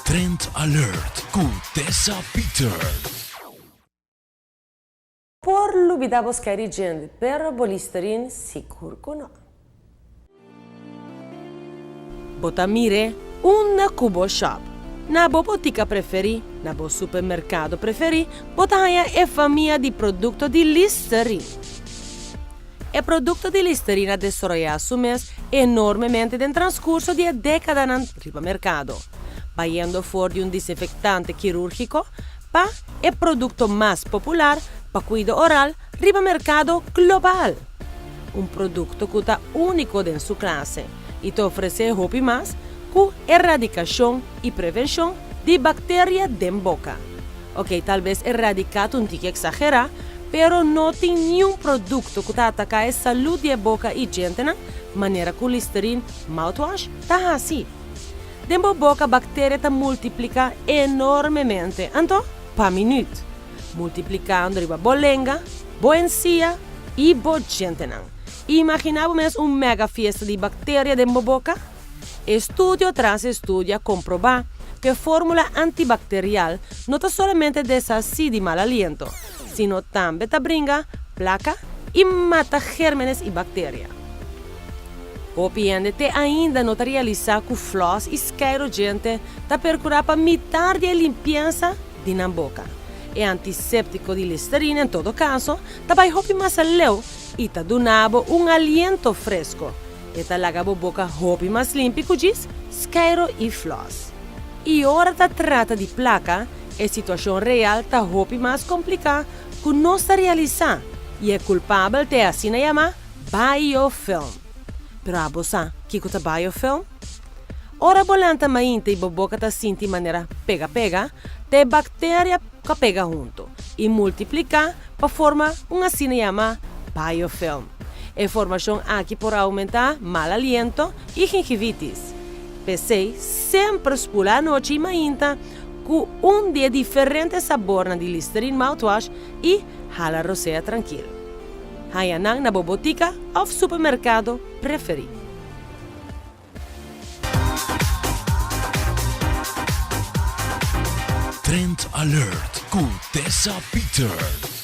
Trend Alert ku Tessa Peters. Por lubida bo skeri djende, pero bo Listerine sigur ku no. Bo ta mir'é unda ku bo shop. Na bo botika preferí, na bo supermerkado preferí, bo ta haña e famia di produkto di Listerine. E produkto di Listerine a desaroyá su mes enormemente den transkurso di e dékadanan riba merkado, bayendo for di un disinfektante kirúrgiko pa e produkto mas popular pa kuido oral riba merkado global. Un produkto ku ta úniko den su klase i ta ofresé hopi mas ku eradikashon i prevenshon di bakteria den boka. Oké, talbes eradiká ta un tiki eksagerá, pero no tin niun produkto ku ta ataká e salú di e boka i djentenan manera ku Listerine mouthwash ta hasi. Den bo boka bakteria ta multipliká enormemente, anto pa minüt, multiplikando riba bo lenga, bo ensia i bo djentenan. Imaginá bo mes un mega fiesta di bakteria den bo boka? Estudio tras estudio a komprobá ku e fórmula antibakterial no ta solamente deshasí di mal aliento, sino tambe ta bringa plaka i mata gérmenes i bakteria. Hopi hende te ainda no ta realisá ku flòs i skeiro djente ta perkurá pa mitar di e limpiesa di nan boka. E antiséptiko di Listerine en todo kaso ta bai hopi mas aleu i ta duna bo un aliento fresko. E ta laga bo boka hopi mas limpi ku djis, skeiro i flòs. I ora ta trata di plaka, e situashon real ta hopi mas kompliká ku nos ta realisá i e kulpabel ta e asina yamá biofilm. Pero abo sa kiko ta biofilm? Ora bo lanta mainta i bo boka ta sinti manera pega pega, ta e bakteria ku a pega huntu i multipliká pa forma un asina yamá biofilm. E formashon aki por oumentá mal aliento i gingivitis. P'esei, semper spula anochi i mainta ku un di e diferente sabornan di Listerine mouthwash i hala rosea trankil. Haña nan na bo botika òf supermerkado preferí. Trend Alert ku Tessa Peters.